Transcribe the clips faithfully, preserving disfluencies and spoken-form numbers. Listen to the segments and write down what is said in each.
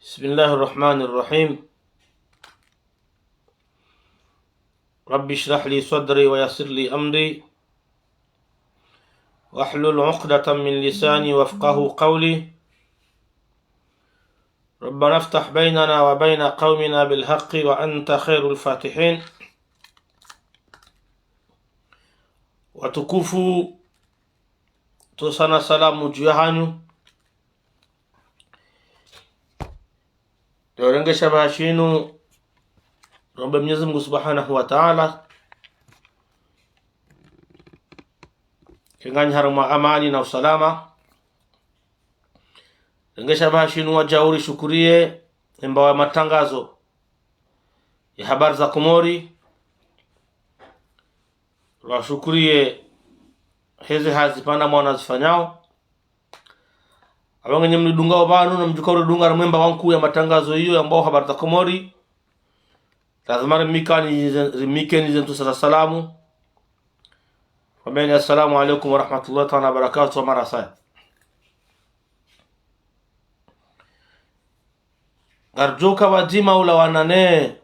بسم الله الرحمن الرحيم. رب اشرح لي صدري ويسر لي أمري واحلل عقدة من لساني يفقهوا قولي. ربنا افتح بيننا وبين قومنا بالحق وأنت خير الفاتحين. Watukufu, ntsosa na salamu dju yahanyu. Ndo rengesha pvahanu shinu, rombe Mwenyezi Mungu Subhanahu wa Ta'ala, ke nganyi harumwa amani na usalama. Rengesha pvahanu shinu wadjau rishukuriye embawa ya matangazo ya habari za Komori. Rashukuriye heze hazi pvanu mwana zifanyao. Apvo ngenyi mnidungao pvanu na mdjuka uridunga harumwa embawa nkuu ya matangazo iyo yambwao habari za Komori. Lazima rimikeni ze-, rimikeni ze ntsosa za salamu. Wambeni assalamu alaikum warahmatullahi ta'ala wabarakatuh, wa marasaya. Ngaridjo uka pvadzima ulawana ne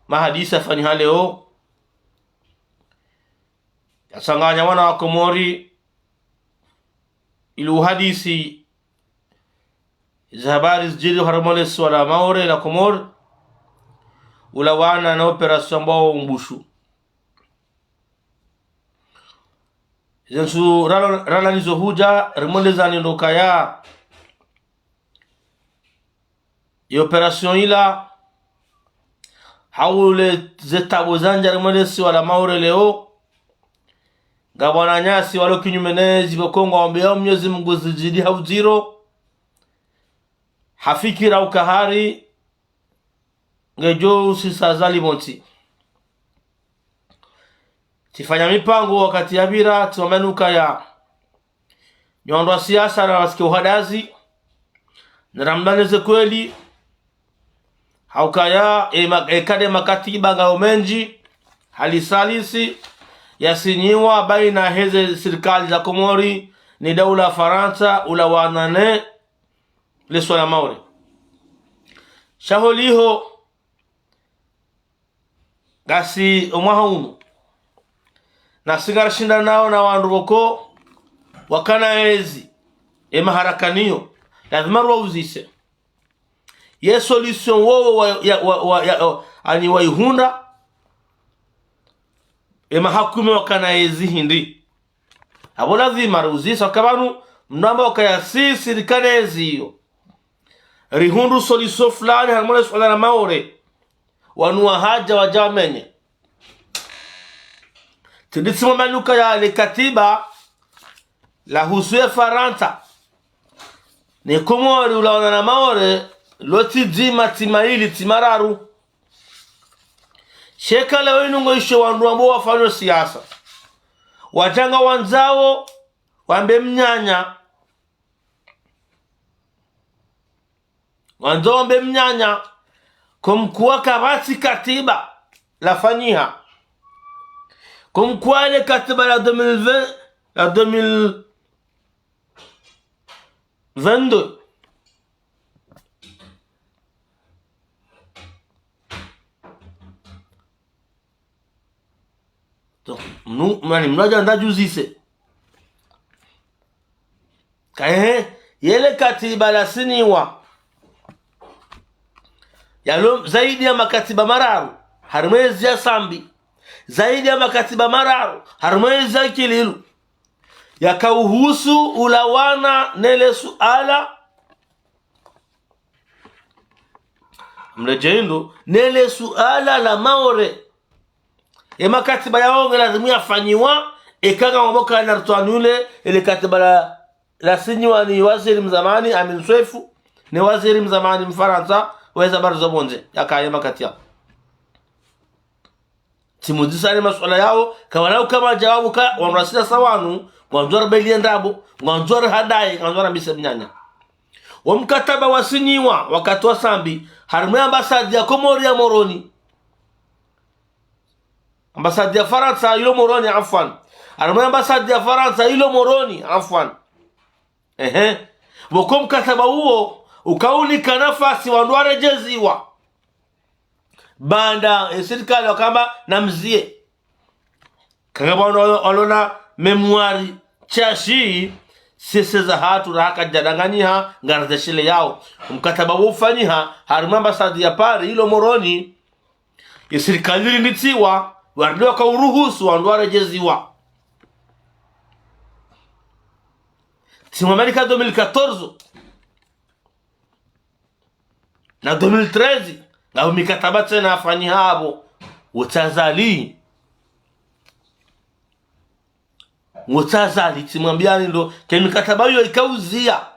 mahadisi yafanyiha leo, yatsanganya wana wa Komori, ili uhadisi ze habari zidjiri harumwa lesiwa la Maore la Komori, ulawana na opération yambwao Umbushu. Ze ntsu rala-, rala nizo hudja, rimwelezani ndo ukaya ye opération ila, hau le ze tabu zandja harumwa lesiwa la Maore leo, ngapvo wananyasi walo kinyume ne zipvo ko ngwaombeyao Mwenyezi Mungu zizidi ha udziro. Hafikira ukaya hari ngedjo usisa zali pvontsi. Tsifanya mipango wakati yapvira, tsiwambe ndo ukaya nyi wandru wa siasa na wasike uhadazi, na ramdane ze kweli. Ha ukaya, e ma-, e kade makatiba ngayo mendji, hali salisi, yasinyiwa baina heze sirikali za Komori ne daula Farantsa, ulawana ne lesiwa la Maore. Sha holiho, ngasi omwaha unu, nasi ngarishindanao na wandru pvoko wakana ezi, e maharakanio, lazima riwauzise. Ye solution wowo wa, ya, wa, wa, ya, wa, ani waihundra, e mahakume wakana ezi hindri. Apvo lazima riuzisa ukaya pvanu, mndru amba ukaya sisi rikana ezi iyo, rihundru solution fulani harumwa le suala la Maore, wanu wahadja wadja wamenye. Tsindi tsimwambani ukaya le katiba lahusu ye Farantsa ne Komori ulawana na Maore, lo tsi dzima, tsi mayili, tsi mararu. Sha eka leo inu ngoisho wandru wambao wafanya siasa, wadja ngawandzao wambe mnyanya. Wandzo wambe mnyanya, comme quoi kapvatsi katiba lafanyiha. Comme quoi le katiba la deux mille vingt, la deux mille vingt-deux. Donc, mnu-, mani, mndru hadja nda djuzise. Kaye, yele katiba lasinyiwa, yalo zaidi ya makatiba mararu harumwa ezi ya Sambi, zaidi ya makatiba mararu harumwa ezi ya Ikililou, yakauhusu ulawana nele suala, mleje hindru, nele suala la Maore. E makatiba yawo nge lazimu yafanyiwa, eka ngwambo ukaya naritswanyule ele katiba la, lasinyiwa ni waziri mzamani Amine Souef, ne waziri mzamani Mfarantsa weze habari zo pvondze, yaka ye makati yawo. Tsimudzisa ne masuala yawo, kawana uka majawabu ka, wandru wa siasa wanu, ngwandzo waribeliye ndrabo, ngwandzo warihadaye, ngwandzo warambise mnyanya. Wo mkataba wasinyiwa wakati wa Sambi, harumwa ye ambassade ya Komori ya Moroni. Ambassade ya Farantsa ilo Moroni, afwan. Harumwa ye ambassade ya Farantsa ilo Moroni, afwan. Ehe. Pvoko mkataba uwo, ukaunika nafasi wandru waredjeziwa. Baanda, e, sirikali wakamba namziye. Kanga pvanu walo, walo na mémoire tsashi, sisi zahatru rahaka djadanganyiha, ngaridjashile yao. Mkataba wo ufanyiha, harimwa ambassade ya Paris, ilo Moroni, e sirikali ilinditsiwa, warudi wakauruhusu wandru waredjeziwa. Tsi mwa mwaka deux mille quatorze na deux mille treize, ngapvo mikataba tsena yafanyiha apvo, wo tsi Azali. Wo tsi Azali, tsimwambiani ndo, ke mikataba iyo ikauziya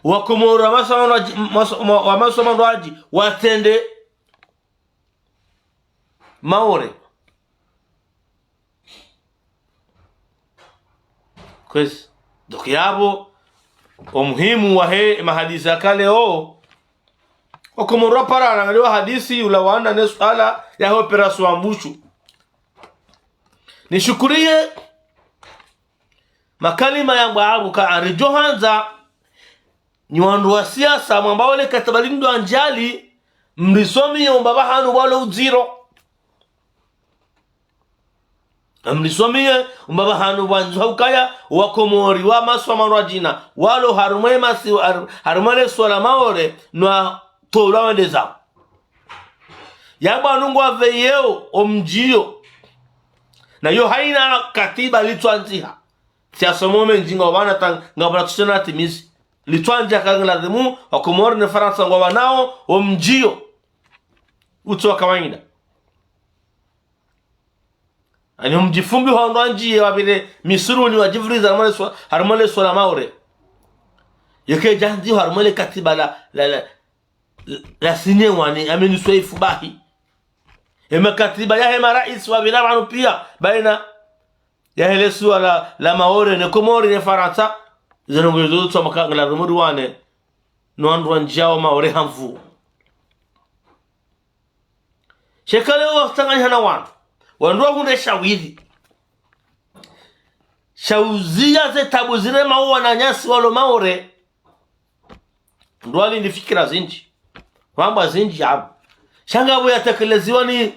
Wakomori wa maso mandrwadji, maso, ma-, wa maso mandrwadji, watsende Maore. Kwezi. Donc yapvo, o muhimu wahe mahadisi yaka leo, Wakomori waparana, ngaliwo hadisi ulawana ne suala ya opération Ambutsu. Nishukuriye makalima yambwa apvo ka aridjo handza, nyi wandru wa siasa, mwamba wale katiba lindru andjali, mrisomiye umbapvi hanu walo udziro. Mrisomiye umbapvi hanu pvwandzo ha ukaya, Wakomori wa maso mandrwadjina, walo harumwa e masi-, har-, harumwa le suala Maore, no watolwa wende zawo. Yapvo anu ngwapveyeo o mdjiyo. Na yo haina katiba litsoandziha. Siasa mo mendji ngwapvana tang-, ngapvana tsusena timizi. Litsoandziha ka ngilazimu, Wakomori ne Farantsa ngwapvanao o mdjiyo. Utsi wa kawaida. Ani o mdjifumbi hwa wandru wandjiye wapvire misuruni wadjivuriza harumwa le swa-, harumwa le suala Maore. Yo kaidjandzi harumwa le katiba la, la, la, la sinyewa ni Amine Souef bahi. E makatiba yahe marais wapvira pvanu piya, baina yahe le suala la, la Maore ne Komori ne Farantsa, ze ndrongoo izo zontsi mwaka ngilazimu riwane, no wandru wandjiyao Maore ha nvu. Sha eka leo watsanganyihana wandru, wandru wahundre shawiri sha uziya ze tabu ziremao wananyasi walo Maore. Ndo walindi fikira zindji. Wamba zindji apvo. Sha ngapvo yatekeleziwa ni,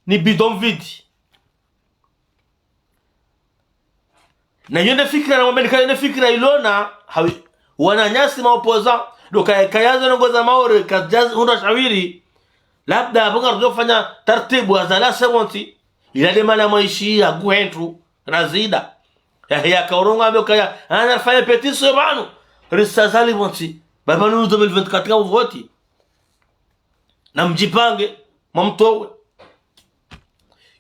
ni bidon vide. Na yo nde fikira na mwambe nika yo nde fikira ilona, hawi, wananyasi maopoza, ndo kaya, kaya ze ndrongoo za Maore, kazidja hundra shawiri, labda apvo ngarudjo fanya tartibu Azali ase pvontsi, ila nde mana mwaishiya nguhentru, Razida. Ya, yaka urongoa ambe kaya, ana rifanye pétition pvanu, risa Azali pvontsi, ba pvanu deux mille vingt-quatre ka uvoti. Na mdjipange, mwamtowe.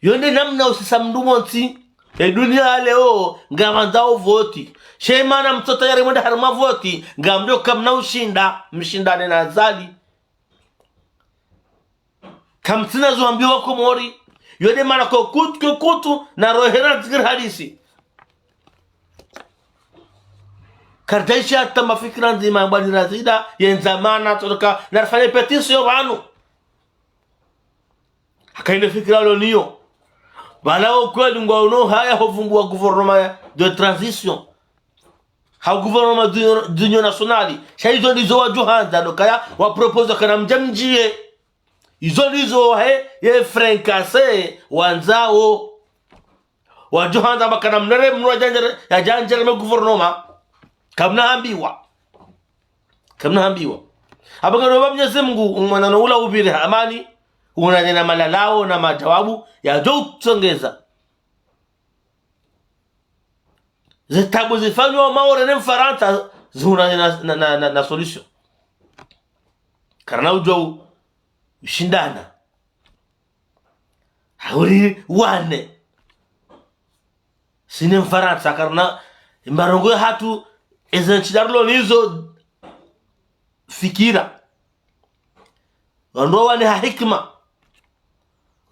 Yo nde namna usisa mndru pvontsi. E dunia ya leo, ngapvandzao voti. Sha imana mtso tayari mwende harumwa voti, ngamdjo kamna ushinda, mshindane na Azali. Kamtsina zo wambiwa Wakomori. Yo nde mana ko kutu, ko kutu, na rohera zikiri hadisi. Karidjaishiya hata mafikira ndzima ya bwana Razida, yendza mana, toloka, na rifanye pétition pvanu. Haka ine fikira lo niyo. Pvala o kweli ngwaono haya ho vumbuwa gouvernement de transition. Ha gouvernement d'union, d'union nationale. Sha izo ndizo wadjo handza, ndo kaya wa propose kana mdje mdjiye. Izo ndizo he, ye fricassé wandzao. Wadjo handza amba kana mnere mndru yadjandjere, yadjandjere me gouvernement. Kamna hambiwa. Kamna hambiwa. Apvo ngaromba Mwenyezi Mungu, umwanano ula upvire ha amani, unane na malalao na madjawabu, yadjo utsongeza. Ze tabu zifanywa Maore ne Mfarantsa, zihunane na, na, na, na, na solution. Karina udjo u-, ushindana. Hauri wane. Si ne Mfarantsa karina, e marongozi yahatru, eze ntsi ndrarilo nizo fikira. Wandru wawane ha hikima.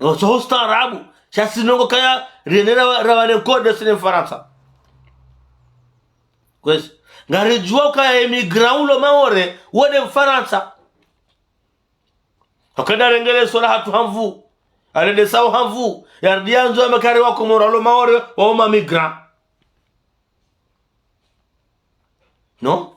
Ngwatsaho ustaarabu. Sha si ndrongoo kaya, rienera wa-, rawane nkode si ne Mfarantsa. Kwezi. Ngaridjuwa kaya immigrant ulo Maore, wo nde Mfarantsa. Haka nda rengele suala hatru ha nvu. Arende sawa ha nvu. Yarudi yandzo ya makare Wakomori walo Maore, wao ma migrant. Non?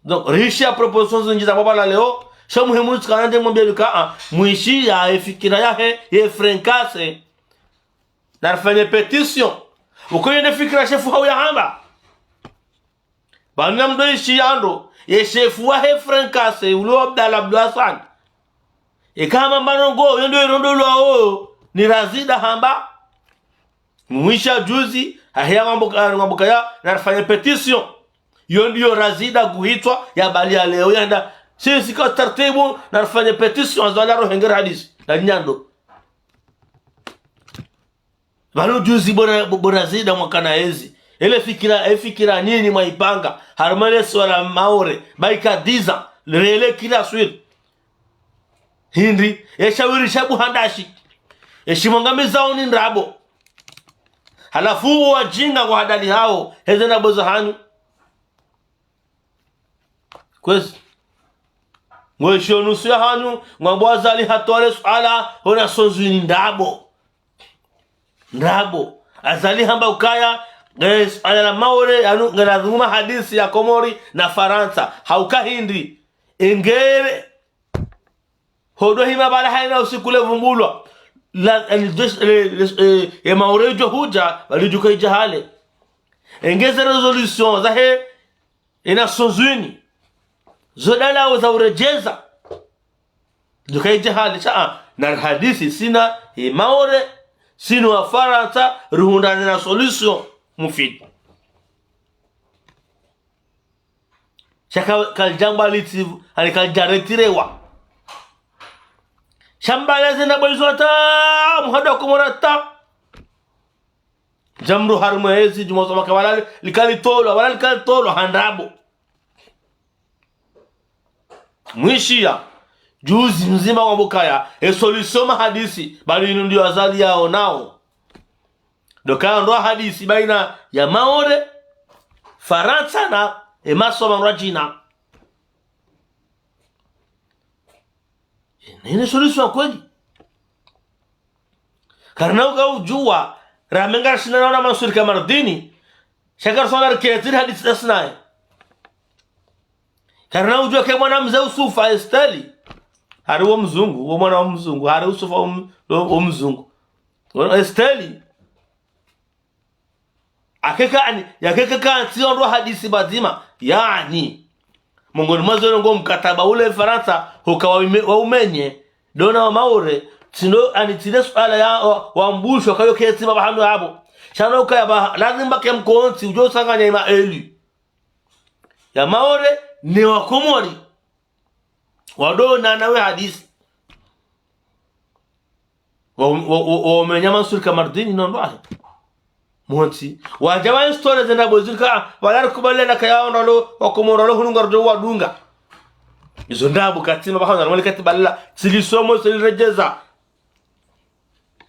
Donc, rishi ya proposition zindji za baba la leo, sha muhimu tsikana nde mwambie luka, ah, mwishi ya efikira yahe, ye fricassé. Na rifanye pétition. Uko yende fikira shefu hau ya hamba. Banu na mdo ishi yando, ye shefu wahe fricassé, ulo Abdallah Abdou Hassan. Eka hamba ndrongo, yo ndo irondo lwao, ni Razida hamba. Mwisha juzi, aheya ngwambo-, ngwambo kaya, na rifanye pétition. Yo ndiyo Razida guhitwa, ya bali ya leo, yanda. Sisi ka tartibu, na rifanye pétition, Azali arohenge hadisi, na nyando. Balo juzi bora, bo-, bora Razida mwakana ezi. Ele fikira, e fikira nyinyi mwaipanga. Harumwa le swala Maore. Baika dix ans. Rele kila swili. Hindri. E shawiri shabu handashi. E shimwangamiza oni ndrabo. Halafu uwo wajinga kwa hadali hao. Heze ndrabo za hanyu. Kwezi. Ngwe shiyo nusu ya hanyu, ngwambo Azali hatwale suala, hona sonzwini ndrabo. Ndrabo. Azali hamba ukaya, nge suala la Maore, yanu, nge lazima hadisi ya Komori na Farantsa. Hauka hindri. Engere. Hodo hima bala haina usiku le vumbulwa. La, yani, des-, le, le, eh, e Maore ijo huja, bali ijo kaija hale. Engeze résolution, zahe, e Nations Unies. Zo dalawo za urejeza. Duka ije hali sha, ah, na hadisi sina, e Maore, sinu wa Farantsa, rihundrane na solution mufidi. Sha ka-, kalijangwa liti, ani kalijaretirewa. Shamba leze na bwezi wata, muhada kumurata. Jamru harimwa ezi, juma usoma ka wala li-, likalitolwa, wala likalitolwa, ha ndrabo. Mwishiya, juzi mzima wa bukaya, e solution mahadisi, bali inu ndiyo Azali yaonao. Ndo kaya ndo hadisi baina ya Maore, Farantsa na e masoma ndwa jina. Nene solution kweli. Karina uka ujua, ramenga rashina na Mansour Kamardini, sha karisona riketiri hadisi dasinaye. Karina ujua ke mwana mze Usufa Esteli. Hari wo mzungu, wo mwana wo mzungu, hari Usufa wo m-, wo, wo mzungu. Wo Esteli. Akeka ani, yakeka kantsi ondro hadisi badzima. Yani. Mongoni mwa zero ngo mkataba ule Farantsa, huka wa ume-, wa umenye. Dona wa Maore, tsindo ani tsile suala ya, wa, wa mbusho kayo ketsi baba hanu abo. Shano ukaya ba, lazima ke mkontsi, ujo sanganya ima eli. Ya Maore, ne wa Komori. Wadona nawe hadisi. Wa, wa, wa, wa umenya Mansour Kamardini no ndwahe. Monti. Waja wa histoire zenda bozirika, wala rikubali na kaya ondalo, wa Komoro lo hununga rojo wadunga. Izo ndabu katima, bahana, wale kati bala, tsili somo, tsili rejeza.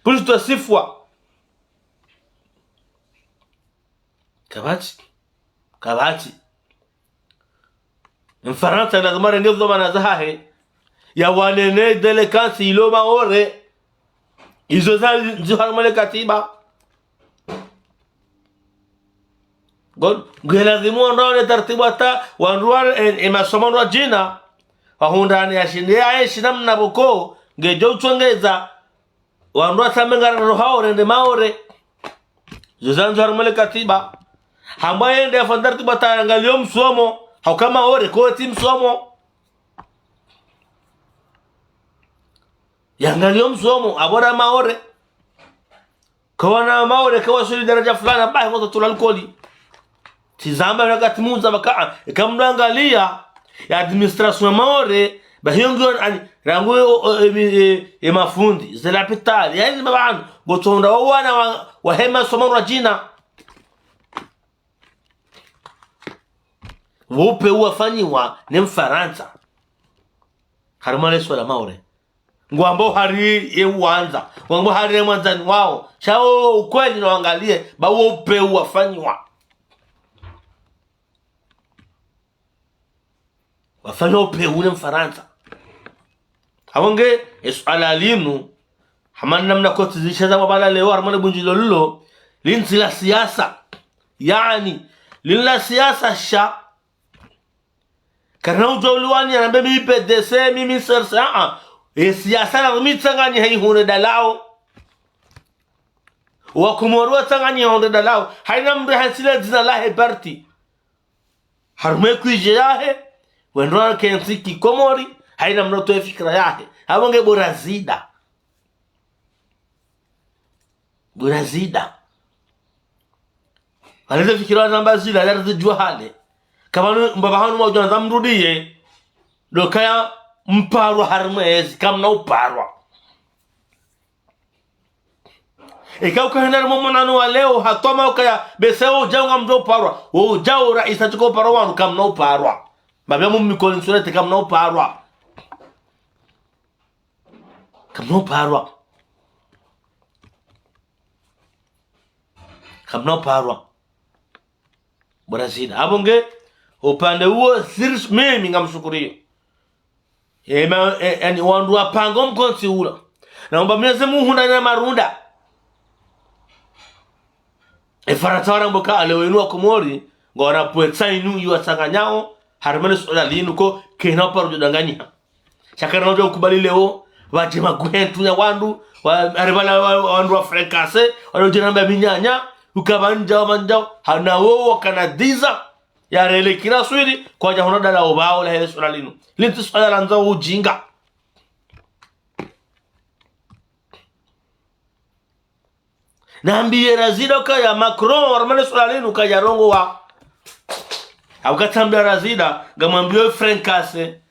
Plus de six fois. Kabati. Kabati. Mfarantsa lazima renge zo mana zahahe. Ya wanene délinquance ilo Maore. Izo za nzi harimwa le katiba. Ngon-, nge lazimu wandru wale tartibu hata wandru wale e, e masomo ndwa jina. Wahundrane ya shinde ya eshi namna boko. Ngejo utsongeza. Wandru wasame ngara roha ore nde Maore. Zo zandzo harimwa le katiba. Hamba yende afanye tartibu hata yangaliyo msomo. Hauka Maore, koti msomo. Yangaliyo msomo, abora Maore. Kawana Maore, kawasuli daraja fulani, bahi ngoto tula alkoli. Tizamba wakati mundza baka, eka mdru angaliya, ya administration ya Maore, bahi yongiyo ani, rangu e, o, o, e, mi-, e, e mafundi, ze lapitali, yani mabanu, ngotsonda wa wana wa, wa hema somo ndwa jina. Wo upvewu wafanyiwa ne Mfarantsa. Harimwa le suala Maore. Ngwambo hari ye uwandza. Ngwambo hari ye mwandzani wao. Sha wo ukweli na wangaliye, ba wo upvewu wafanyiwa. Wafanya upvewu ne Mfarantsa. Hawo nge, e suala linu, hama namna koti zisha za mabala leo, harimwa le bunji lolo, lintsi la siasa. Yani, linu la siasa sha, Karina udjo uliwani, yanambe mi P D C, mi, mi C R C, a, a. E siasa la rumi tsanganyi hayi hunu dalao. Wakomori watsanganyi hunu dalao. Hayina mndru hatsile dzina lahe parti. Harumwa ye kwidje yahe, wendo wakentsi kikomori, hayina mndru atowe fikira yahe. Apvo nge bo Razida. Bo Razida. Waleze fikira wanamba zila, yari zidjuwa hale. Kamanu mbaba hanu mwadjo andza mrudiye, ndo kaya mparwa harumwa ezi, kamna uparwa. Eka ukahenda harumwa mwanano wa leo, hatoma ukaya, bese wo udjao ngamdjo uparwa, wo udjao raisi atsuko uparwa wanu, kamna uparwa. Mbaba mu mikoni nsulete, kamna uparwa. Kamna uparwa. Kamna uparwa. Bo Razida. Apvo nge, upande uwo, siri mimi ngamshukuriyo. Ema, e, yani, wandru wapanga omkontsi ula. Na umba Mwenyezi Mungu hundra na marunda. E Farantsa waramba ka leo inu Wakomori, ngwao na pwetsa inu iwatsanganyao, harumwa le suala linu ko, kena uparwa udjo danganyiha. Sha karina udjo ukubali leo, wadje maguhentu ya wandru, wa, aribala wa, wandru wa frekase, wandru djina mba minyanya, ukabandja, wabandja, hana wo, wakana diza, ya rele kina swiri, kwadja huna dala obao la hele suala linu. Linu tsi suala landza ujinga. Nambiye Razida ukaya Macron, harumwa le suala linu kadja rongowa. Apvo katsambia Razida, ngamwambiyo frekase.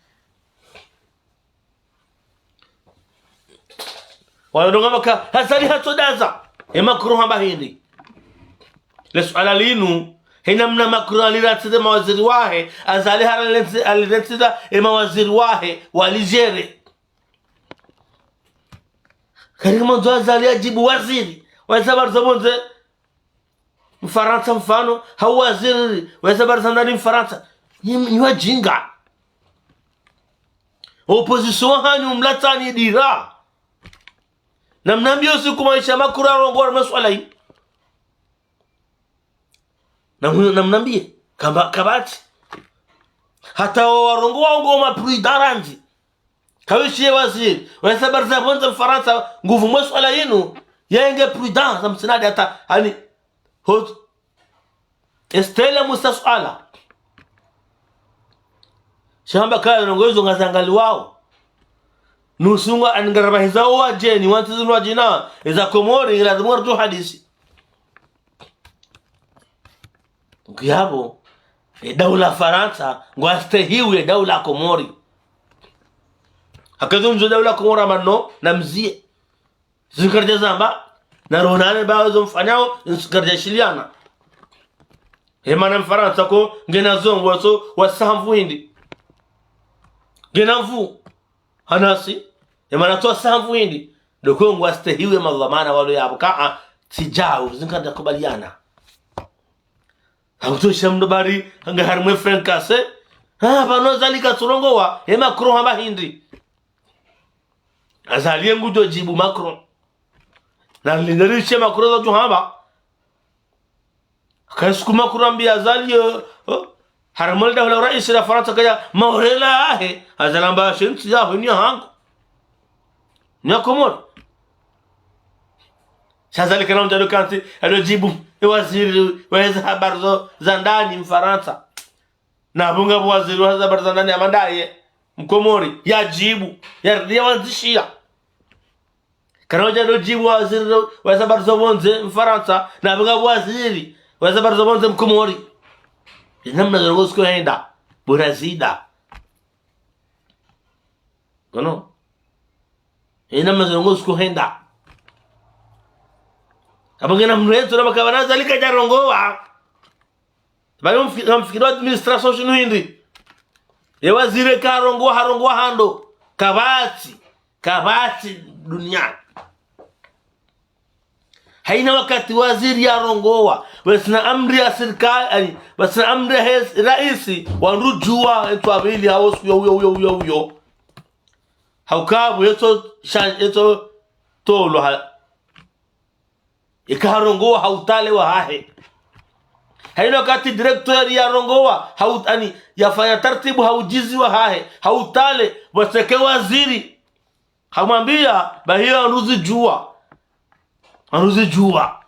Walo ndonga maka, Azali hatsodaza. E Macron hamba hindri. Le suala linu, hena mna Macron aliratsi ze mawaziri wahe, Azali hara lentsi, aliretsi za e mawaziri wahe, walijere. Kari mwandzo Azali adjibu waziri, waheza habari za pvondze Mfarantsa mfano, hau waziri, waheza habari za ndani Mfarantsa. Nyi, nyi wajinga. Opposition hanyu mlatsani dira. Na mnambiye usiku maesha Macron arongowa harumwa le suala li. Na mnu-, na mnambiye, kamba, kapvatsi. Hata wo warongowa ngo ma prudent randzi. Kawishiye waziri, waheza habari za pvondze Mfarantsa, nguvu mwe suala linu, yenge prudent, za msinadi hata, ani, hot, estele musa suala. Shamba kaya ndrongo izo ngazangaliwao. Nusu nga angarabahizao wadjeni, wantsi zinu wadjina, eza Komori, ilazimu ngarudjo hadisi. Ngiyapvo, e daula Farantsa, ngwastehiwi e daula Komori. Haka zo ndzo daula Komori amano, na mziye. Zinu karidja zamba, na ronane ba zo mfanyao, zinu karidja shiliana. Hemana Mfarantsa ko, ngena zongo, so, wasaha mvu hindri. Ngena mvu. Hanasi, emana tsi wasaha mvu hindri, ndo ko ngwastehiwi madhwamana walo yapvo ka, a, tsi djau, zinu karidja kubaliana. Hautosha mndru bari, hanga harumwa e frekase, a, pvanu Azali katsurongowa, e Macron hamba hindri. Azali ye ngudjo djibu Macron. Na lindari she Macron zadjo hamba. Kaya suku Macron ambiya Azali, eh, eh, harumwa le daho la uraisi la Farantsa kaya maorela yahe, Azali amba she ntsi yaho ni ya hangu. Ni ya Komori. Sha Azali kana undjado kantsi, yadjo djibu, e waziri, waheza habari zo, za ndani Mfarantsa. Na pvo ngapvo waziri, waheza habari za ndani ya mandaye, Mkomori, ya djibu, ya, ya wandzishiya. Kana udja ndo djibu waziri wa ze habari za pvondze Mfarantsa, na pvo ngapvo waziri wa ze habari za pvondze Mkomori. Ina mna ndrongo ziko henda, bo Razida. Kono. Ina mna ndrongo ziko henda. Apvo ngena mreto na makabana Azali kadja rongowa. Bali mfi-, mfikiri administration shinu hindri. Ye waziri karongowa, harongowa hando. Kapvatsi. Kapvatsi duniani. Haina wakati waziri yarongowa, wasina amri ya sirikali, ani, wasina amri ya hes-, raisi, wandru djuwa, etwa pvili, hawo siku yo, uyo, uyo, uyo, uyo. Hauka pvo, etso, sha-, etso, tolwa ha-, ika harongowa ha utale wahahe. Hayina wakati directeur yarongowa, hau-, ani, yafanya taratibu ha udjizi wahahe, ha utale, pvwatseke waziri. Hamwambiya, bahi wandru zidjuwa. Wandru zidjuwa.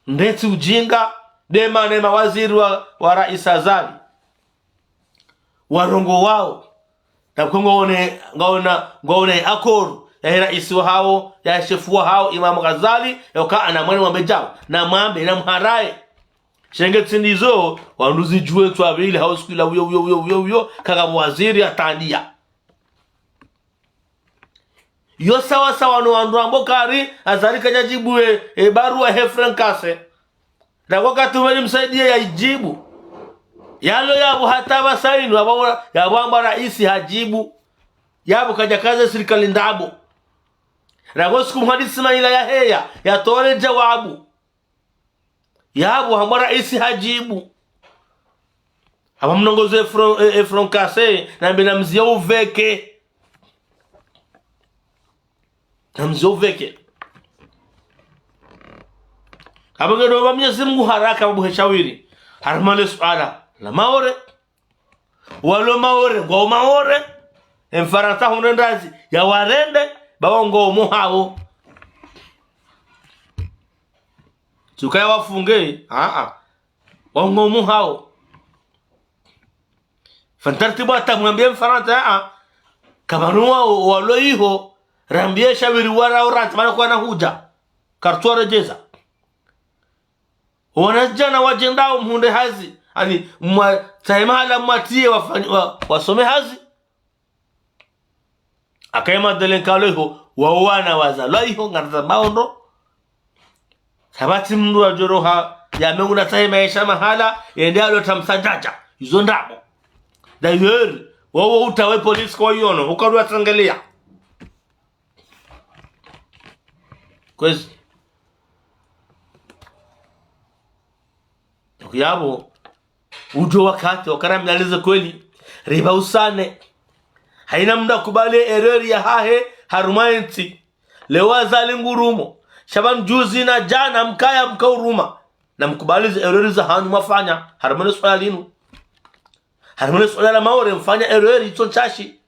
Ndetsi ujinga, ndemana ye mawaziri wa, wa raisi Azali. Warongowao. Namkwe ngwaone, ngwaona, ngwaone accord yahe raisi wahawo, yahe shefu wahawo, Imam Ghazali, yauka ana mwene mwambe djawo, namwambe, namharaye. Sha nge tsi ndizo, wandru zidjuwe tswa pvili, hau siku ila uyo, uyo, uyo, uyo, uyo, kaka waziri atandiya. Yo sawa sawa no wandru wambao kari, Azali kadjadjibu e, e baruwa he Francais. Nako katumeni Msaidié yayidjibu. Yalo yapvo hata pvasa inu, yapvo, yapvo hamba raisi hadjibu. Yapvo kadjakaza sirikali ndrabo. Nako siku mhadisi Ismaila yaheya, yatowe djawabu. Yapvo hamba raisi hadjibu. Hamba mnongozi e Fran-, e, e Francais, nambe namziya uveke. Namziya uveke. Hamba ngeno ba Mwenyezi Mungu haraka babu he shawiri. Harumwa le suala la Maore. Walo Maore, ngwao Maore. E Mfarantsa hundre ndazi, yawarende, bawo ngwao mwahawo. Tsi ukaya wafunge, aa. Wao ngwao mwahawo. Fanya taratibu hata mwambiye Mfarantsa, aa. Kapvanu wao, walo iho, rambiye shawiri wara urantsi, mana kwana hudja. Kartsi waredjeza. Wanazidjana wadjendao mhundre hazi, ani mwa, tsahe mahala mwatiye wafanyi-, wa, wasome hazi. Akaye madélinquants walo iho, wao wana wazalwa iho, ngariza maondo. Kapvatsi mndru wadjoroha, yamengu natsahe maesha mahala, yende yalo tamsa djadja. Izo ndrabo. D'ailleurs, wao utawe polisi kwa yono, ukaruwa tsangelia. Kwezi. Yapvo, udjo wakati, wakara mnalize kweli, ripvausane. Hayina mndru akubali erreur yahahe, harumwa entsi. Leo Azali ngurumo. Sha pvanu juzi na djana mkaya mkauruma. Namkubali ze erreur zahanyu mwafanya, harumwa le suala linu. Harumwa le suala la Maore mfanya erreur itso ntsashi.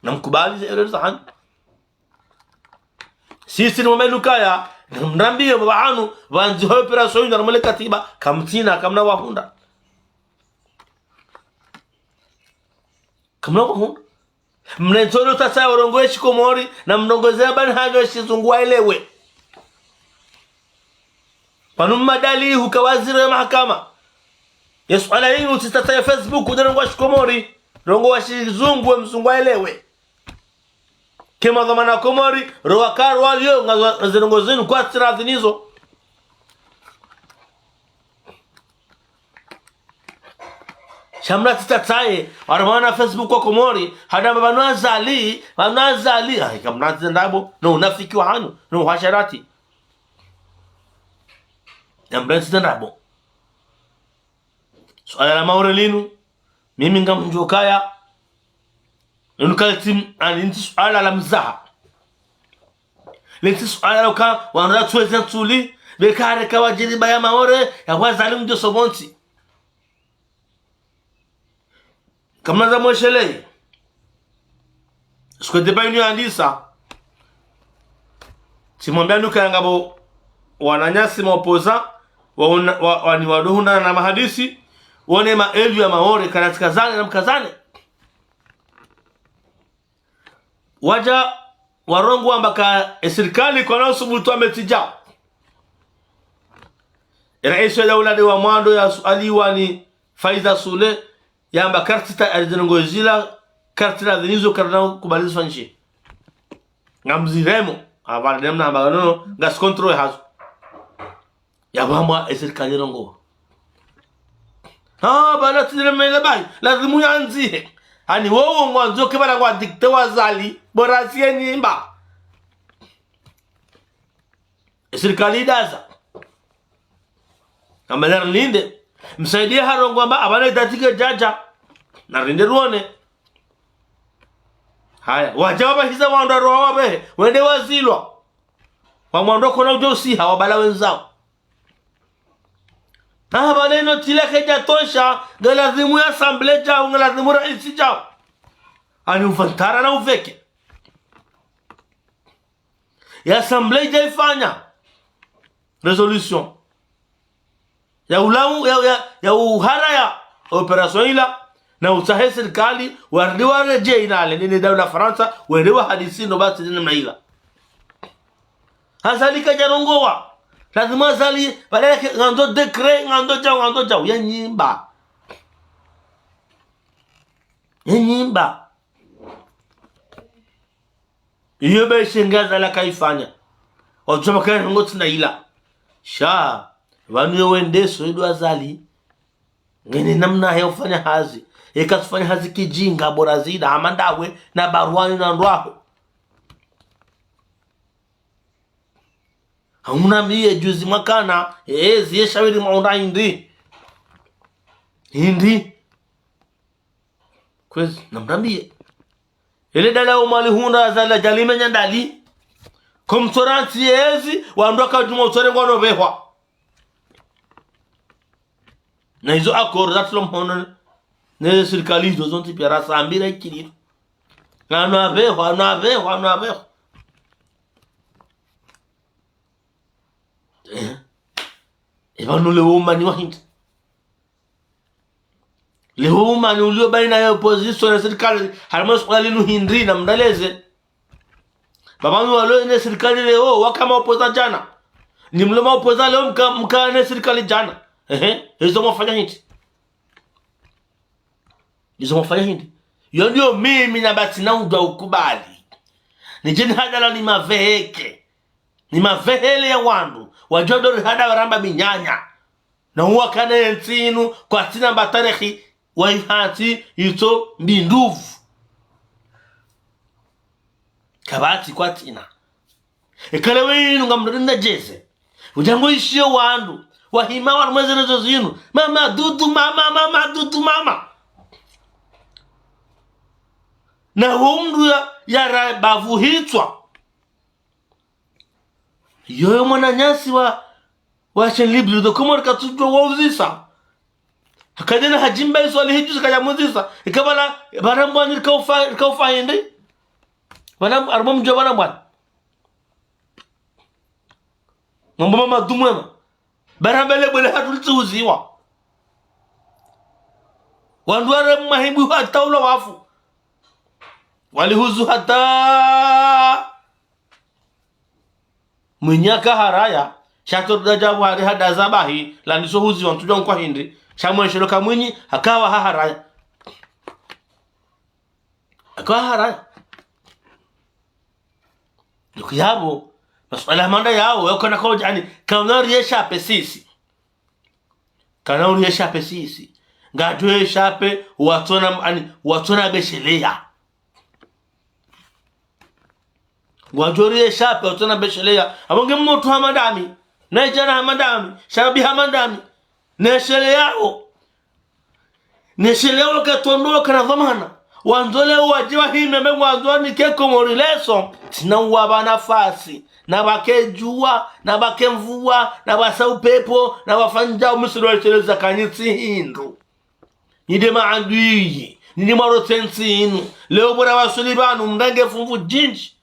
Namkubali ze erreur zahanyu. Sisi ni mwambe ukaya, namrambiye pvahanu, pvandzi ho opération yinu harumwa le katiba, kamtsina, kamna wahundra. Kamna wahundra. Mnentsolo tsatsa ya urongowe shikomori, na mrongoze ya pvanu hanyo shizungu waelewe. Pvanu mmadali huka waziri wa mahakama. Ye suala yinu tsitsatsa ya Facebook, ude rongowa shikomori. Rongowa shizungu, we mzungu aelewe. Kema dhwamana Komori, ro wakaro walio, nga zwa-, zirongo zinu kwatsi radhi nizo. Sha mna tsitsatsaye, wala mwana Facebook wa Komori, hada pvanu Azali, pvanu Azali. Ayi, kamna tsitsa ndrabo, no unafiki wahanyu, no uhasharati. Kamna tsitsa ndrabo. Suala la Maore linu, mimi ngamdjo kaya, linu kalitsi, ani ntsi suala la mzaha. Lintsi suala la uka, wandru watsuweze ntsuli, beka hareka wa djiriba ya Maore, ya wazali mdjo somontsi. Kamna za mweshelei. Siku débat yinu yandisa. Tsimwambia nuka yangapvo wananyasi maopoza, wa una-, wa, wani wadohundana na mahadisi, wone maelfu ya Maore, kana tsikazane na mkazane. Wadja warongowa amba ka esirikali kwana usubutu wa metsi djao. Eraisi wa daula de wa mwando yasualiwa ni Faiza Sule, yamba kartsi ta-, ari zirongo zila, kartsi la zinizo karina kubali zifanyishe. Ngamziremo, apvala demna amba nono, ngasi contrôle hazo. Yapvo hamba esirikali rongowa. Ah, pvala tsi remele bayi, lazimu yandzihe. Ani wowo ngwandzo ke pvala ngwa dicté wa Azali, bora siye nimba. Esirikali idaza. Amba narilinde. Msaidié harongowa amba apvana idatike djadja. Narilinde ruone. Haya, wadja wapvahiza wandru waroha wapvehe, wende wazilwa. Wa mwando kona udjo usiha, wapvala wenzao. Na hapvale ino tila kedjatosha, ngelazimu ye assemblée djau, ngelazimu raisi djau. Ani uvantara na uveke. Ye assemblée djaifanya résolution ya ulau, ya, ya, ya uharaya opération ila, na utsahe sirikali, warudi waredjei nale, nini daula Farantsa, wende wahadisi ndo basi nini mna ila. Azali kadjarongowa. Lazima Azali, pvale ke ngandzo décret, ngandzo djau, ngandzo djau. Ye nyimba. Ye nyimba. Iyo be shenga Azali akaifanya. Wadjua pvaka ndrongo tsi nda ila. Sha, pvanu yo wendeso ido Azali. Ngena namna ya ufanya hazi. Eka sufanya hazi kidjinga bora zida, hama ndawe, na baruani na ndrwaho. Hamuna miye juzi mwakana, ezi ye shawiri mwaunda hindri. Hindri. Kwezi, namrambiye. Ele dala umwali hundra Azali djalimenya ndali. Komtsoranti yezi, wandru wakadjuma utsore ngwano pvehwa. Na izo accord zatulwa mhono ne sirikali izo zontsi pia rasambira ikililo. Na no apvehwa, no apvehwa, no apvehwa. Eh. Epvanu leo umani wa hindri. Leo umani ulio baina ya opposition na sirikali, harimwa suala linu hindri namreleze. Pvapvanu walo ne sirikali leo, waka ma opposant djana. Nyi mlo ma opposant leo mka, mka ne sirikali djana. Ehe, izo mwafanya hindri. Izo mwafanya hindri. Yo ndiyo mimi na basi na udwa ukubali. Nidje nihadala ni maveheke. Ni mavehele ya wandru. Wadjo dori hada waramba minyanya. Na uwakana ye ntsi inu kwatsina mba tarehi waihantsi itso mbinduvu. Kapvatsi kwatsina. Ekale we inu ngamdori na djeze. Udjango ishiyo wandru. Wahima wandru mweze rezo zinu. Mama dudu mama, mama dudu mama. Na wo mndru ya, ya ra bavu hitswa. Yoyo mwananyasi wa, wa Chaîne Libre des Comores katsudjuwa wauzisa. Hakadjana hadjimba iso alihidjusa kadjamuzisa. Ika pvala, pvala mbwani rikaufa, rikaufa hindri. Pvala, harimwa mdji wa pvala mbwani. Mambo mama dumwema. Bara mbele bwele hatru litsiuziwa. Wandru ware mwahibu hata ula wafu. Walihuzu hata mwenye akaharaya, sha tsi ridja pvwari hada zabahi, landiso huziwa ntsudjuwa nkwa hindri, sha mweshelo ka mwenye, hakawa haharaya. Hakawa haharaya. Nduku yapvo, masuala manda yawo, yako na kwa djani, kana uri ye shape sisi. Kana uri ye shape sisi. Ngadjo ye shape, watsona, ani, watsona besheleya. Ngwadjo ri ye shape, watsona besheleya. Apvo nge mutru hama ndami. Na idjana hama ndami. Shababi hama ndami. Nesheleyawo. Nesheleyawo katsondolo kana dhwamana. Wandzo leo wadje wahime mbe ngwandzo wanike Komori leso. Tsina uwapva nafasi. Na pvake djuwa, na pvake mvua, na pvasa upepvo, na pvafanyidja umisiri wa sheleza kanyitsi hindru. Nyi nde maadui, nyi nde mwarotse ntsi inu. Leo bora wasuli pvanu, mrenge fumvu djindji.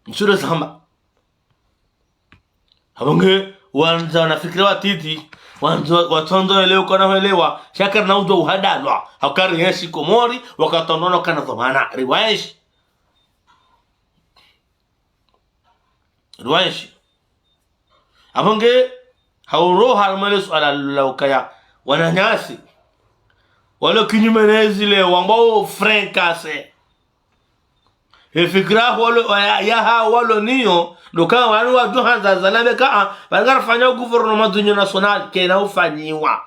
Ntsulo zamba. Apvo nge, wandza wanafikira watiti, wandza watsondzo elewa kana hwelewa, sha kari na udjo uhadalwa, hakari yenshi Komori, wakatondona kana dhwamana, riwaenshi. Riwaenshi. Apvo nge, hauroha harimwa le suala la ukaya, wananyasi. Walo kinyume nezi leo, wambao fricassé. Efikira walo, ya, yaha walo niyo, ndo ka wanu wadjo handza zalabe ka, a, pvanu ngarifanya gouvernement d'union nationale, kena ufanyiwa.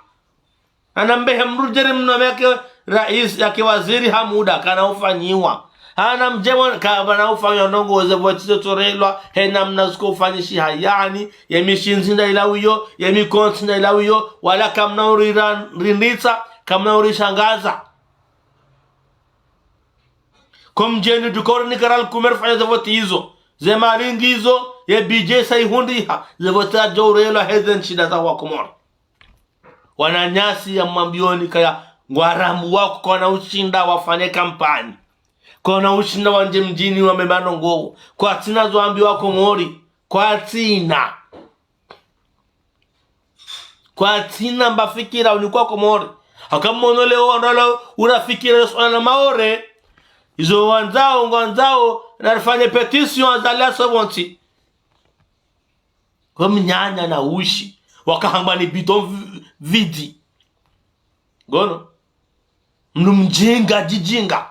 Hana mbehe mdru djeri mno yake rais, yake waziri ha muda, kana ufanyiwa. Hana mdjemo, ka, kana ufanyiwa ndrongo ze voti zitsorelwa, he namna ziko ufanyishiha yani, ye mishindzi nda ila wiyo, ye mikontsi nda ila wiyo, wala kamna uri ra-, rinditsa, kamna uri shangaza. Ko mdjeni dukoro ni karal kumer fanya ze voti izo. Ze mali ngizo, ye budget sa ihundriha, ze vote zadjo urelwa heze ntsida za wakomori. Wananyasi ya mwambioni kaya ngwarambuwao kwana ushinda wafanye kampanyi. Kwana ushinda wandje mdjini wambe manongoo. Kwatsina zo wambiwa wakomori. Kwatsina. Kwatsina mba fikira unikwa wakomori. Haka mwono leo wandru wala urafikira suala la Maore. Izo wandzao, ngwandzao, narifanye pétition Azali asopvontsi. Kwa mnyanya na ushi, wakahamba ni bidon vi-, vide. Ngono. Mndru mdjinga, djidjinga.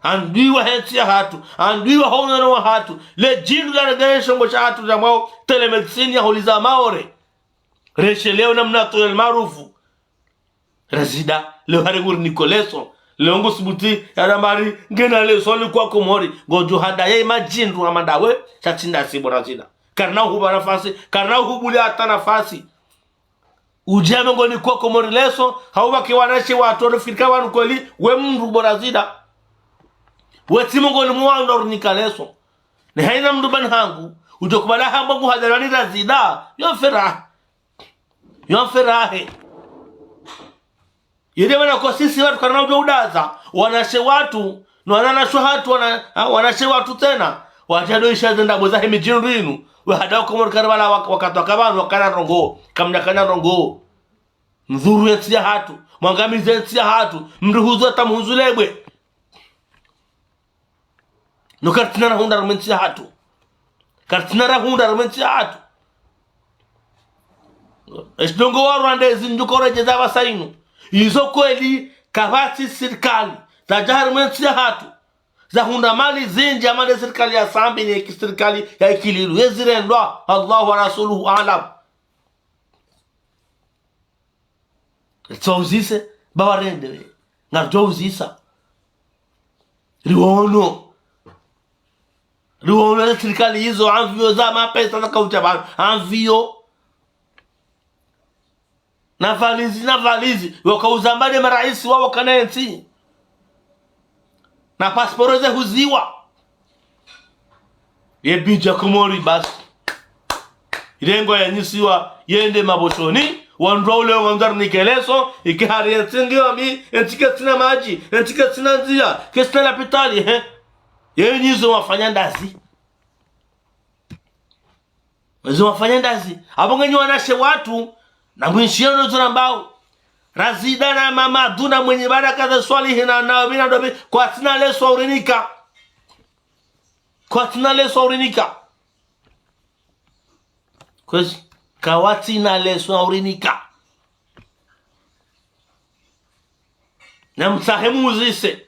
Andwiwa hentsi yahatru, andwiwa ho unono wahatru. Le djindru la regere shongo shahatru sha mwao, télémédecine ya holiza Maore. Reshe leo na mnato ya maarufu. Razida, leo hari nguri niko leso. Leo ngu subuti, ya damari, ngena leso ni kwa Komori. Ngodjo hada ye madjindru hama ndawe, sha tsi ndasi bo Razida. Karina uhuba nafasi, karina uhubuli hata nafasi. Udjame ngo ni kwa Komori leso, hauba ke wanashe watru, wafikiri ka wanu kweli, we mndru bo Razida. We tsi mongoni mwa wandru urinika leso. Ni haina mndru bani hangu, udjo kubala hamba ngu hadalani Razida, yo fera. Yo fera he. Yede mana kwa sisi watru karina udjo udaza, wanashe watru, no wanashe hatru, wana-, ha, wanashe watru tsena. Wadja ndo isha ze ndrabo zahe midjindru inu. We hada Komori kari bala wak-, wakati waka pvanu wakana ndrongoo, kamdjakana ndrongoo. Mdhuru yentsi yahatru, mwangamize yentsi yahatru, mndru huzu hata mhuzu lebwe. No karitsina rahundra harumwa yentsi yahatru. Karitsina rahundra harumwa yentsi yahatru. Eshi ndrongoo wa Rwanda ezi ndjo koredjeza pvasa inu. Izo kweli kapvatsi sirikali zadja harumwa yentsi yahatru zahundra mali zindji hama nde sirikali ya Sambi ne ki sirikali ya Ikililu. Yezi rendwa, Allahu wa rasuluhu aalam. Tso uzise, ba warende we. Ngaridjo uzisa. Riwono. Riwono ze sirikali izo, anviyo za mapesa za kaucha pvanu. Anviyo. Na valizi, na valizi. Wakauza mbali maraisi wao wakana yentsi. Na pasiporo ze huziwa. Ye budget ya Komori basi. Irengwa yanyisiwa yende maboshoni, wandru wa ule wandru warinike leso, ike hari yentsi ngiyo mi, yentsi ketsina madji, yentsi ketsina ndziya, ketsina lapitali, he. Yenyi zo wafanya ndazi. Zo wafanya ndazi. Apvo ngenyi wanashe watru, na mwinshiyo no zona mbao. Razida na Mamadu na Mwinyi Baraka za Swalihi na, na wina ndobi, kwatsina leso urinika. Kwatsina leso urinika. Kwezi, kawatsina leso urinika. Na mtsahe muzise.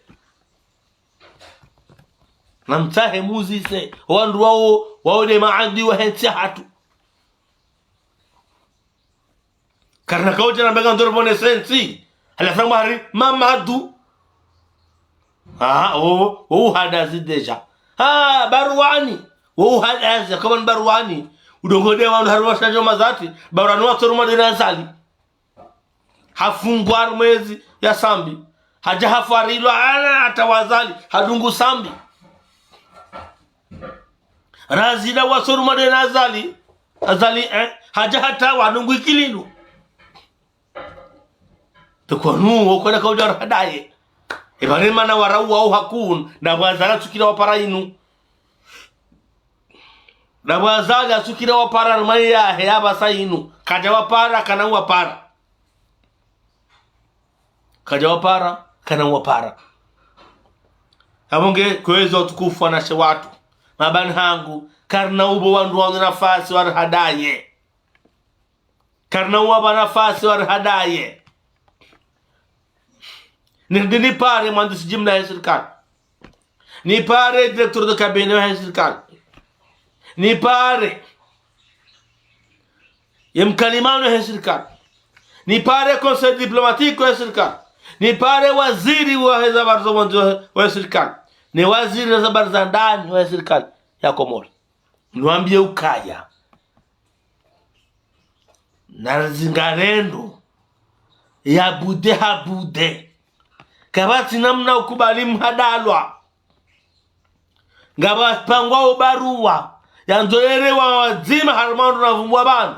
Na mtsahe muzise. Wandru wao, wao nde maadui wahe ntsi yahatru. Karina kaudja na mbenga ndoro bone sensi. Halafu na mwari, Mamadu. Ah, wo, wo uhadazi déjà. Ah, Barwani. Wo uhadazi, kama ni Barwani. Udongo nde wanu harumwa shanjo mazati. Barwani watsoru mwa dena Azali. Hafungwa harumwa ezi ya Sambi. Hadja hafarilwa ana hata wa Azali. Hadungu Sambi. Razida watsoru mwa dena Azali. Azali, eh? Hadja hata wadungu Ikililu. Tekwanu, wo kwenda kaudja warihadaye. Eba ne mana warauwa wo hakun, na pvwa Azali atsukira wapara inu. Na pvwa Azali atsukira wapara harumwa yahe ya pvasa inu. Kadja wapara, kana wapara. Kadja wapara, kana wapara. Apvo nge, kwezi watukufu wanashe watru. Mabani hangu, karina ubo wandru wanu nafasi warihadaye. Karina uwapva nafasi warihadaye. Ni, ni, nipare mwandisi jimla ya sirikali. Nipare directeur de cabinet wa sirikali. Nipare ye mkalimani wa sirikali. Nipare conseil diplomatique wa sirikali. Nipare waziri wa heza habari za pvondze wa, wa sirikali. Ne waziri wa heza habari za ndani wa sirikali ya Komori. Nwambiye ukaya. Narizingarendo. Ya bude ha bude. Kapvatsi namna ukubali mhadalwa. Ngapvo wapangwao baruwa, yandzo yelewa wadzima harumwa wandru na pvumbwa pvanu.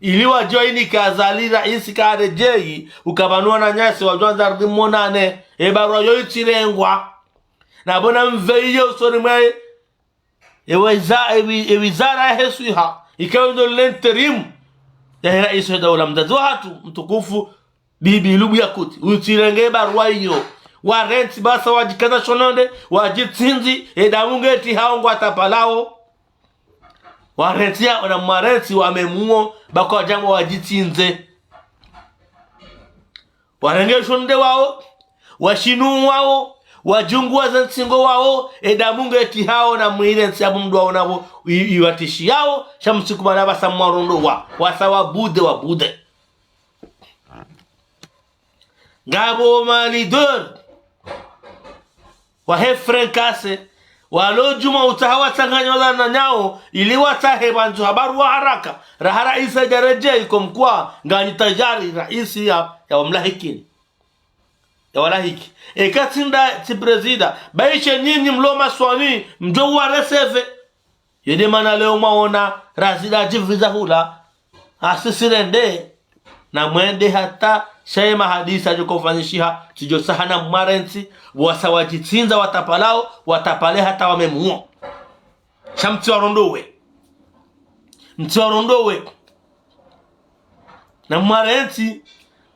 Ili wadjo inike Azali raisi karedjeyi, uka pvanu wananyasi wadjo wandza rudi monane, e baruwa yo itsirengwa. Na pvo na mve iyo usoni mwaye, e weza-, e wi-, e wizara yahe swiha, ikao ndo l'intérim, yahe raisi wa daula mdzadze wahatru, mtukufu, Bibi Lubu Yakuti, utsirenge baruwa iyo. Warentsi basa wadjikaza shononde, wadjitsindzi, e damu nge tihao ngwatapalao. Warentsi ya, na mwarentsi wamemuo, bako wadjambo wadjitsindze. Warenge shononde wao, washinu wao, wadjunguwa ze ntsingo wao, e damu nge tihao na mwirentsi ya mndru wao na pvo, i-, iwatishiyao, sha mtsiku mana basa mwarondowa, wasa wabude, wabude. Ngapvo ma leader wahe fricassé, walo djuma utsaha watsanganya wananyao, ili watsahe pvandzu ha baruwa haraka, raha raisi yadjaredjeyi comme quoi, ngani tayari raisi ya, ya wamlahikini. Ya walahiki. Eka tsi nda tsi prezida, baishe nyinyi mlo maswani, mdjo wa recevoir. Yo nde mana leo mwaona, razida djiviza hula. Asisirende. Na mwende hata, sha ye mahadisi yadjo ufanyishiha, tsidjo saha na mwarentsi, wasa wadjitsindza watapalao, watapale hata wamemuo. Sha mtsiwarondowe. Mtsiwarondowe. Na mwarentsi,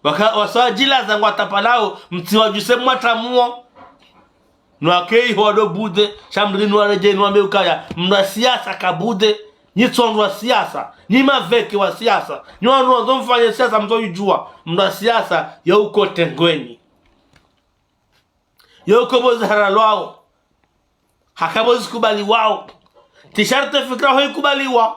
waka-, wasa wadjilaza ngwatapalao, mtsiwadjuse mwatsamuo. Nwake iho wado bude, sha mri nwaredjeyi nwambe ukaya, mndru wa siasa kabude, nyi tsi wandru wa siasa, nyi maveke wa siasa, nyi wandru wandzo mfanye siasa mtsoidjuwa, mndru wa siasa, yo uko tengweni. Yo uko pvo ziharalwao. Haka pvo zikubaliwao. Tsi sharti fikira ho ikubaliwa.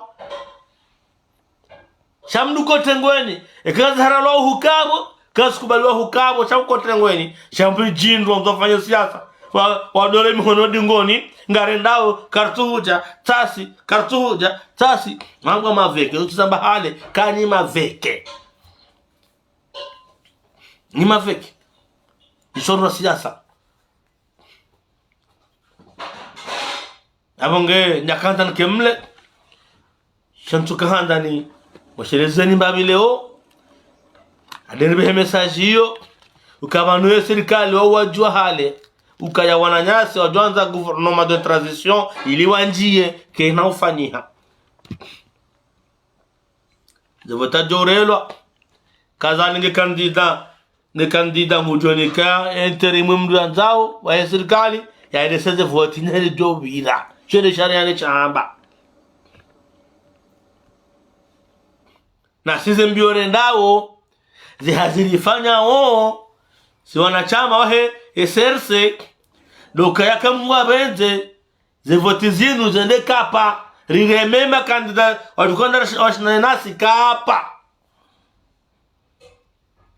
Sha mndru uko tengweni. Eka ziharalwao hukapvo, kazikubaliwa hukapvo, sha uko tengweni. Sha mbi djindru wandzo fanya siasa. Wa, wadole mihono dingoni, ngarendao, kartsu hudja, tsasi, kartsu hudja, tsasi. Mangwa maveke, utsamba hale, ka nyi maveke. Nyi maveke. Isoro siasa. Apvo nge, nyakandza nkemle. Sha ntsuka handza ni, mwashelezeni mbapvi leo. Ade nipvehe message iyo. Uka pvanu ye sirikali wa wadjuwa hale. Ukaya wananyasi wadjo wandza gouvernement de transition ili wandjiye kena ufanyiha. Ze voti zadjo urelwa. Kazali nge candidat, nge candidat ngudjo nika intérim mndru yandzao, wahe sirikali, ya eleseze voti nele djo pvira. Sho nde shariya ne shamba. Na si ze mbio rendao, ze hazi rifanyao, si wanashama wahe S R C, ndo ukaya kamwapvendze, ze voti zinu zende kapa, rireme ma candidat, wadjo kandza wash-, washindane nasi kapa.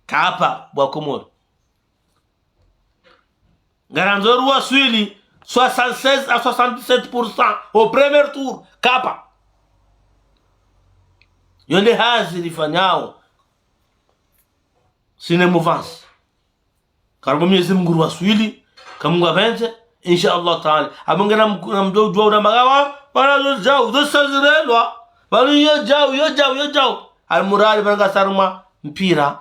Kapa, bo wa Komori. Ngarandzo ruwaswili soixante-seize à soixante-dix-sept pour cent au premier tour. Kapa. Yo nde hazi rifanyao. Sine mouvance. Karibu Mwenyezi Mungu ruwaswili, ka Mungu apvendze, insha Allah Taala. Apvo ngena mku-, na mdjo udjuwa una magawa, pvanu zo djau, zo sazirelwa. Pvanu yo djau, yo djau, yo djau. Almuradi pvanu ngasi harumwa mpira.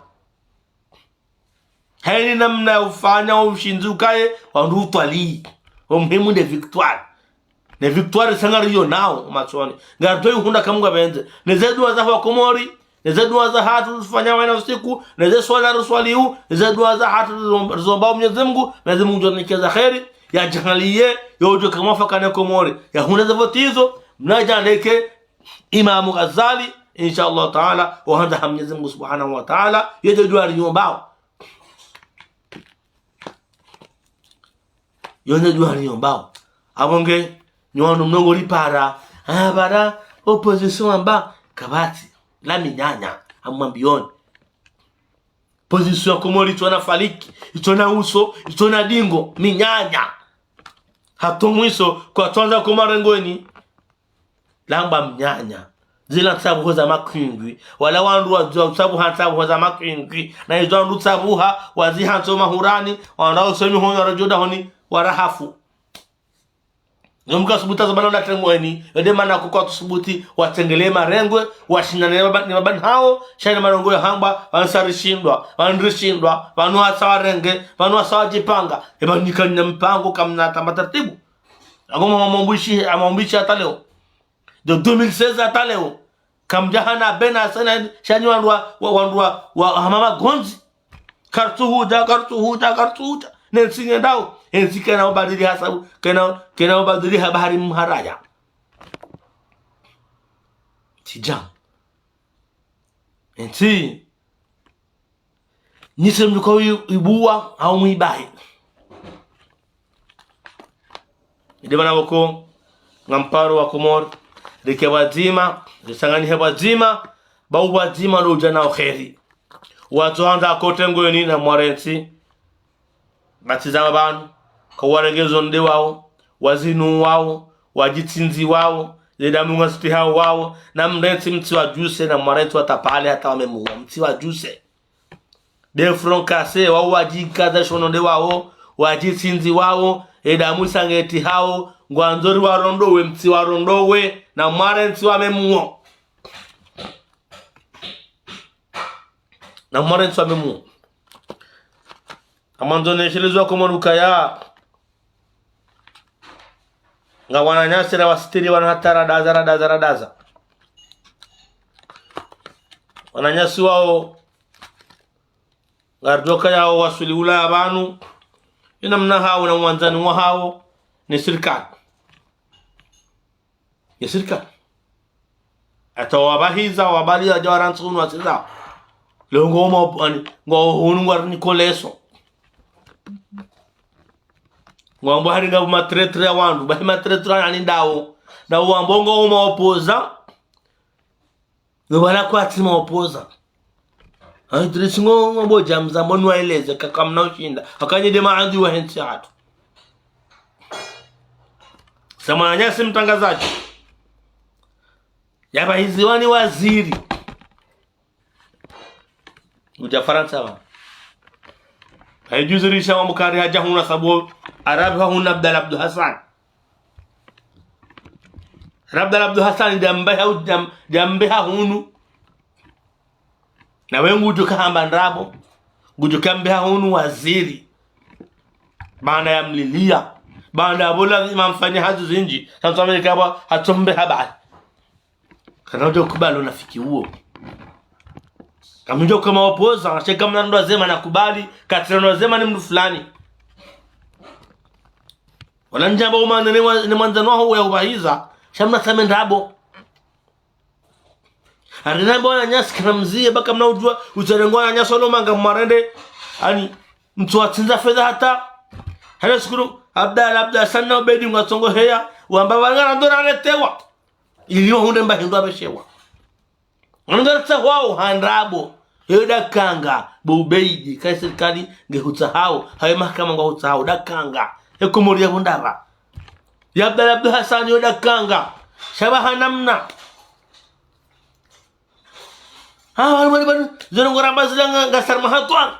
Hayina namna ya ufanya wo ushindzi ukaye, wandru utwalii. Wo muhimu nde victoire. Ne victoire sa ngariyo nao, matsoni. Ngaridjo ihundra ka Mungu apvendze. Ne ze duwa za wa Komori, ne ze duwa zahatru rifanyao hayina usiku, ne ze swala riswaliu, ne ze duwa zahatru rizom-, rizombao Mwenyezi Mungu, Mwenyezi Mungu ngudjo nike za kheri, ya djangaliye, yo udjo ka mwafaka ne Komori. Ya hundre ze voti izo, mnadja ndeke, Imamu Ghazali, insha Allah Taala, wo handza ha Mwenyezi Mungu Subhanahu wa Taala, yo nde duwa riyombao. Yo nde duwa riyombao. Apvo nge, nyi wanu mnongo ripara. Ah, bara, opposition amba, kapvatsi. La minyanya, amwambiyoni. Opposition ya Komori itsona faliki, itsona uso, itsona dingo, minyanya. Hata mwiso, kwatsandza ko marengweni. Lamba mnyanya. Zila ntsabuho za makwingwi. Wala wandru wadjuwa utsabuha ntsabuho za makwingwi. Na izo wandru tsabuha, wazihantso mahurani, wandru wasomi hono waradjo dahoni, warahafu. Nyo mkasubuta zo bana ula tengweni, yo nde mana kuko watsusubuti, watsengelee marengwe, washindane ne baba, ne baba nao, sha ne marengwe yo hamba, pvanu sa rishindwa, pvanu rishindwa, pvanu wasa warenge, pvanu wasa wadjipanga, eba nyika nyina mpango kamna tamba taratibu. Ako mwa mwambishi, amwambishi hata leo. De deux mille seize hata leo. Kamdjahana bena sana sha nyi wandru wa, wa, wandru wa, wa hama magondzi. Kartsuhudja, kartsuhudja, kartsuhudja. Ne ntsi ngendao. E ntsi kena ubadili hasabu, kena, kena ubadili ha bahari mharaya. Tsidja. E ntsi. Nyi se mdjuka wi-, ibuwa, hau mwibaye. Inde mana woko, ngamparo wa Komori, rike pvwadzima, risanganihe pvwadzima, ba upvwadzima lo udja na uheri. Watsohandza kote ngweni na mwarentsi, batsi za pvanu, kawaregezo nde wao, wazinu wao, wadjitsindzi wao, zedamu ngazitihao wao, na mrentsi mtsi wa djuse, na mwarentsi wa tapale hata wamemuwa, mtsi wa djuse. Des francs cassés, wao wadjikaza shono nde wao, wadjitsindzi wao, edamu isa ngetihao, ngwandzo riwarondowe, mtsi warondowe, na mwarentsi wamemuo. Na mwarentsi wamemuo. Amandzo ne shelezo wa Komori ukaya. Nga wananyasi ra wasitiri wanu hata radaza, radaza, radaza. Wananyasi wao, ngaridjoka yao wasuli ula ya pvanu, ina mna hao na mwandzani wa hao, ni sirikali. Ni sirikali. Hata wabahiza, wabali ya djawara ntsunu wasiza. Leo ngo uma, ani, ngo hunu ngwa ni koleso. Ngwambo hari ngapvo matretre ya wandru, bahi matretre ya nani ndawo. Ndawo wambo ngo uma opoza. Ngo bala kwatsi ma opoza. Ayi, Idrisi ngo, ngo bodja mzambo nwaeleze, kaka mna ushinda. Akanye de maadui wa hentsi hatru. Sa mwananyasi mtrangazadji. Yabahiziwa ni waziri. Udja Farantsa wa. Hayijuzi risha wa mukari hadja hunu sabu arabi ha hunu Abdallah Abdou Hassan. Abdallah Abdou Hassan de ambeha, de am-, de ambeha hunu. Na we ngudjo kahamba ndrabo. Ngudjo kambeha hunu waziri. Baanda ya mlilia. Baanda ya bola ima mfanya hazi zindji. Sa mtsu amini kaba hatsombeha bali. Kana udjo kubali unafiki uwo. Kamdjo kama opoza, she kamna ndrwa zema na kubali, katsina ndrwa zema ni mndru fulani. Wala ndjamba umana ne mwa-, ne mwandzani waho uya ubahiza, sha mna same ndrabo. Ari nambe wananyasi kana mzie, baka mna udjua, utsarengwa wananyasi walo manga mwarende, ani, mtsu watsindza fedha hata, hale sukuru, Abdallah, Abdallah, sana ubedi ngwa tsongo heya, wamba wanga na ndora aletewa. Ili wahundre mba hindru abeshewa. Ngandza ritsahwao ha ndrabo. Eyo dakanga, bo ubeidi, kayi sirikali nge hutsahao, hawe mahakama ngwa hutsahao, dakanga. E Komori ya pvo ndapva. Ya Abdallah Abdou Hassan yo dakanga. Sha ba ha namna. Ah, wali, wali, wali. Zero ngoramba zila nga, nga sarma hatwa.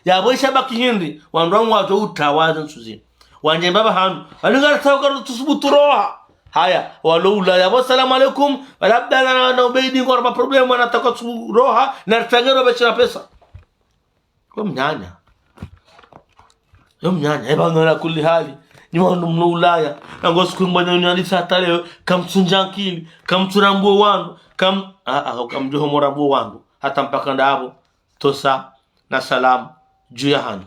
Ya pvo isha baki hindri. Wandru wangu wadjo utawaza ntsuzini. Wandje mbaba hanu. Wali ngara tsawo karo tsusubutu roha. Haya, walo ulaya. Bo, salamu alaikum. Wala Abdallah na, na Ubeidi ngwara ma problème, wana taka tsu roha. Na ritsangero beshira pesa. Yo mnyanya. Yo mnyanya. Eba, no, ala kulli hali. Ni wandru mlo ulaya. Na ngo siku mbanya unyalisa hata leo. Kamtsu ndja nkili. Kamtsu rambuo wandru. Kam-, ah, ah, kamdjo homo rambuo wandru. Hata mpaka ndapvo. Tosa na salamu dju ya hanyu.